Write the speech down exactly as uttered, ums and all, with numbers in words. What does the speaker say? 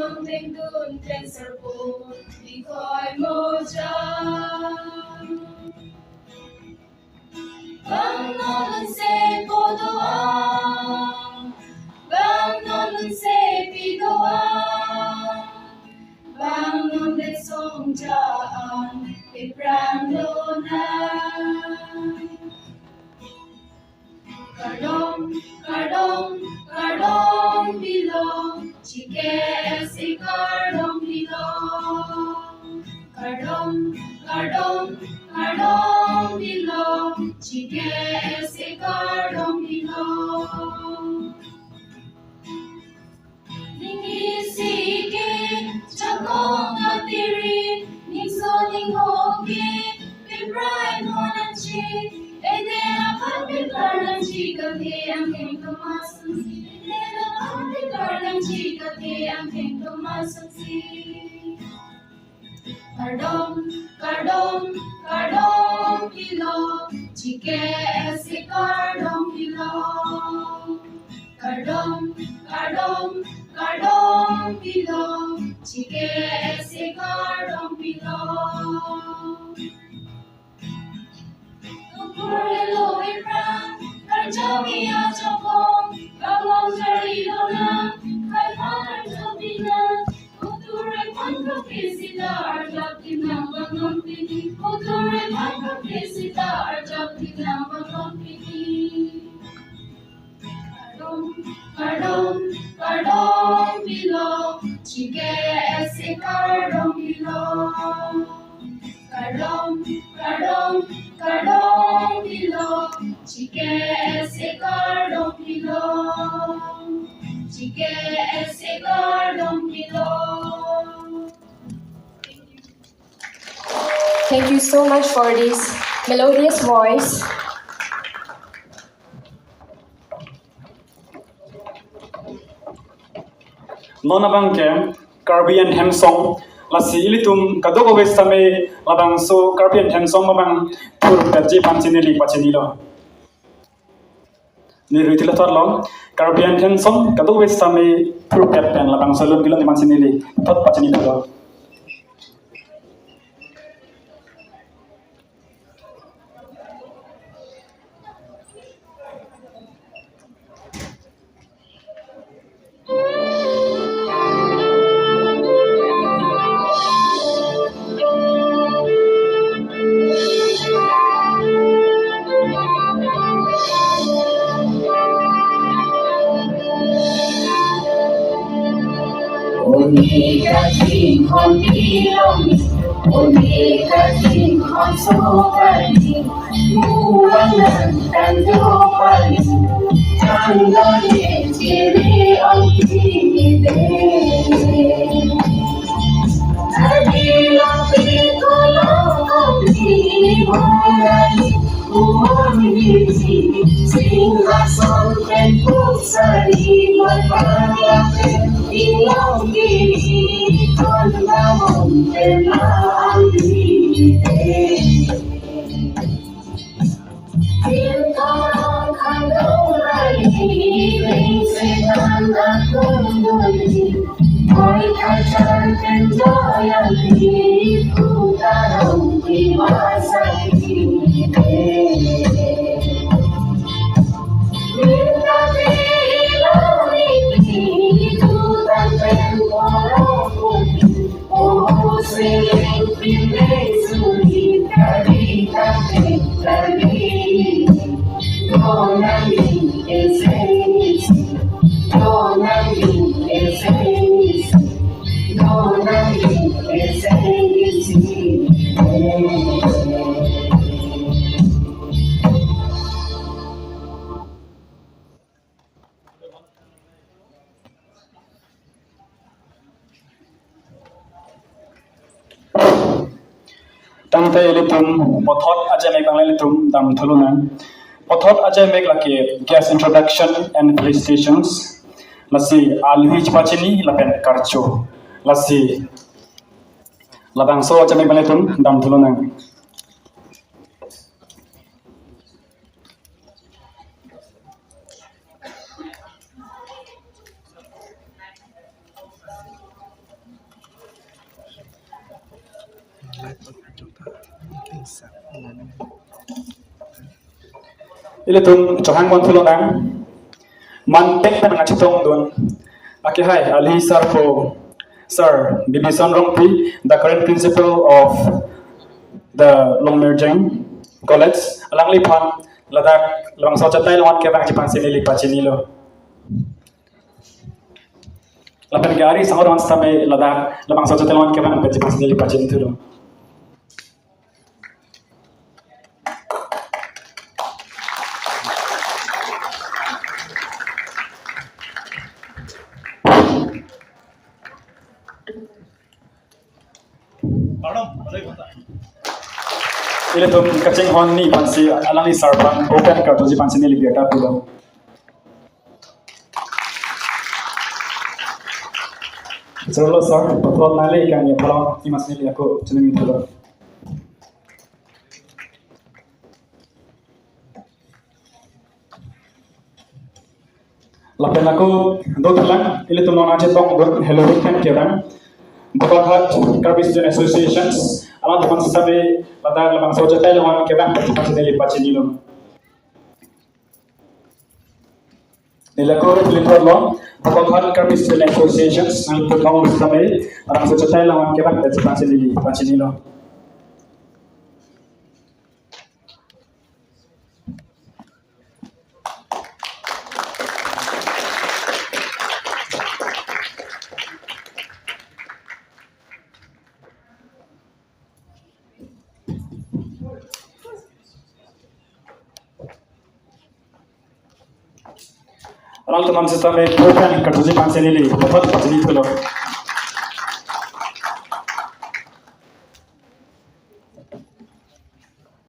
Tengdun tengserpo, dikoi moja. Bang non se po do-an, bang non se pi do-an, bang non det song ja-an, epran lonang. Kardom, kardom, kardom pilo, chike esi kardom pilo. Kardom, kardom, kardom pilo, chike esi kardom pilo. Ning isi ke jakong atiri, ning so ning ho ke, piprai mo nangji, ede aphan piprai nangji, kate angkeng tomas nangji, ede aphan piprai nangji, kate angkeng tomas nangji. Kardom, kardom, kardom pilo, chike esi kardom pilo. Kardom, kardom, kardom pilo, chike esi kardom pilo. Kupur lelo epran, karjami ajakong, bang long jari lonang, khai phan karjami nang, kutur ephan kapesi ta arjap tinang bang non pini, kutur ephan kapesi ta arjap tinang bang non pini. Kardom, kardom, kardom pilo, chike esi kardom pilo. Kardom, kardom, kardom pilo, chike esi kardom pilo. Chike esi kardom pilo. Thank you so much for this melodious voice. Non abang ke Karbi anthem song, lasi ilitum kadokave sitame labangso Karbi anthem song abang thurpetji aphan chinili pachinilo. Neli rui thilo thotlo, Karbi anthem song kadokave sitame thurpet pen labangso lun kelun aphan chinili thot pachinilo. Uni kaching hon pilong, uni kaching hon sopali, muang nang tanjo pali, tanglo ye chiri ong chini de. Tadi lopi kolong ong chini morali, umon hiji, singhason pen pusari, mapala pen ilong kiri, kon bamon pen la ang hiji de. Tangte ilitum puthot ajemek abang ilitum damthu lonang. Puthot ajemek lake guest introduction and felicitations. Lasi alwi chepachini lapen karcho. Lasi labangso ajemek abang ilitum damthu lonang. Ilitum chohang mon thulo nang. Manpek pen nangchetongdun akehai alhi sarpo Sir Bibison Rongpi, the current principal of the Longmirjeng College. Alangliphan ladak labangso achetai along kevangji aphansi neli pachinilo. Lapen ke ari sanghor aphan sitame ladak labangso achetai along kevangji aphansi neli pachini thulo. Ilitum kachinghon ni aphansi alangli sir aphan open kartuji aphansi neli birta pulo. Chorolo sir, pathon nale kang ya phalong imas neli ako chinemi thulo. Lapen ako do thalang ilitum nangchetongdun Halloween pen kevang Bokajan Karbi Student Associations alangtum aphan sitame ladak labangso achetai along kevang pachini pachini pachinilo. Neli ako replay lo Bokajan Karbi Student Associations nangtum aphan sitame labangso achetai along kevang pachini pachini pachinilo. Alangtum aphan sitame open kartuji aphansi neli pathon pachini thulo.